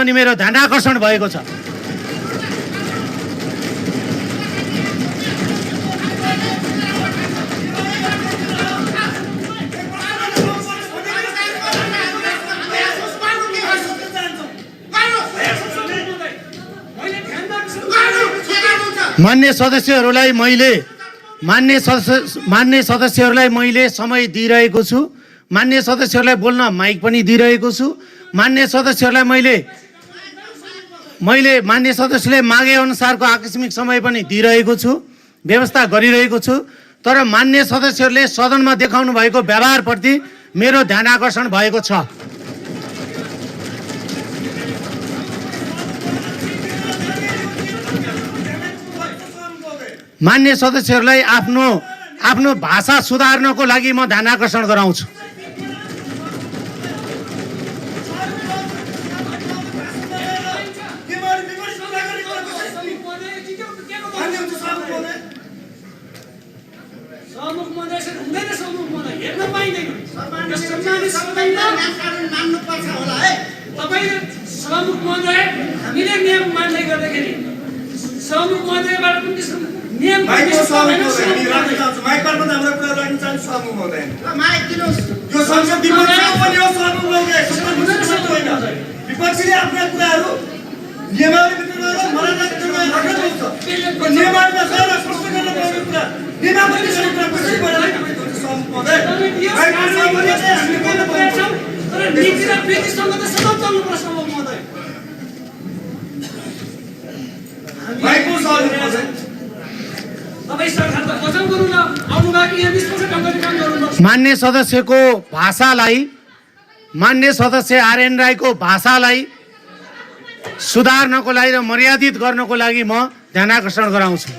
पनि मेरो ध्यान आकर्षण भएको छ। मान्य सदस्यहरूलाई मैले समय दिइरहेको छु। मान्य सदस्यहरूलाई बोल्न माइक पनि दिइरहेको छु। मान्य सदस्यहरूलाई मैले मान्य सदस्यले मागे अनुसारको आकस्मिक समय पनि दिइरहेको छु, व्यवस्था गरिरहेको छु। तर मान्य सदस्यहरूले सदनमा देखाउनु भएको व्यवहारप्रति मेरो ध्यान आकर्षण भएको छ। मान्य सदस्यहरूलाई आफ्नो भाषा सुधार्नको लागि म ध्यान आकर्षण गराउँछु। विपक्षीले आफ्ना कुराहरू नियमावलीभित्र रहेर नियममा सर स्पष्ट गर्न पर्ने कुरा नियमावली कुरा कसरी बनाएको मान्य सदस्यको भाषालाई, मान्य सदस्य आरएन राईको भाषालाई सुधार्नको लागि र मर्यादित गर्नको लागि म ध्यान आकर्षण गराउँछु।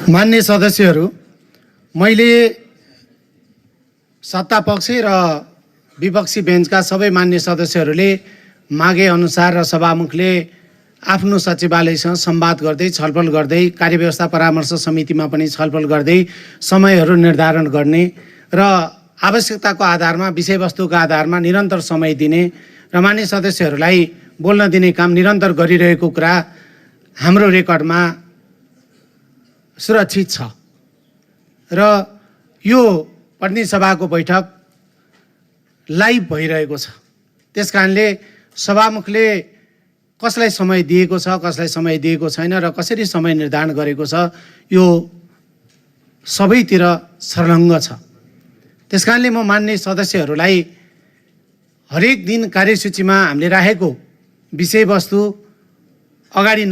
मान्य सदस्यहरू, मैले सत्तापक्ष र विपक्षी बेन्चका सबै मान्य सदस्यहरूले मागे अनुसार र सभामुखले आफ्नो सचिवालयसँग संवाद गर्दै, छलफल गर्दै, कार्यव्यवस्था परामर्श समितिमा पनि छलफल गर्दै समयहरू निर्धारण गर्ने र आवश्यकताको आधारमा, विषयवस्तुको आधारमा निरन्तर समय दिने र मान्य सदस्यहरूलाई बोल्न दिने काम निरन्तर गरिरहेको कुरा हाम्रो रेकर्डमा सुरक्षित छ। र यो प्रतिनिधि सभाको बैठक लाइभ भइरहेको छ। त्यसकारणले सभामुखले कसलाई समय दिएको छ, कसलाई समय दिएको छैन र कसरी समय निर्धारण गरेको छ, यो सबैतिर सर्लङ्ग छ। त्यसकारणले म मान्य सदस्यहरूलाई हरेक दिन कार्यसूचीमा हामीले राखेको विषयवस्तु अगाडि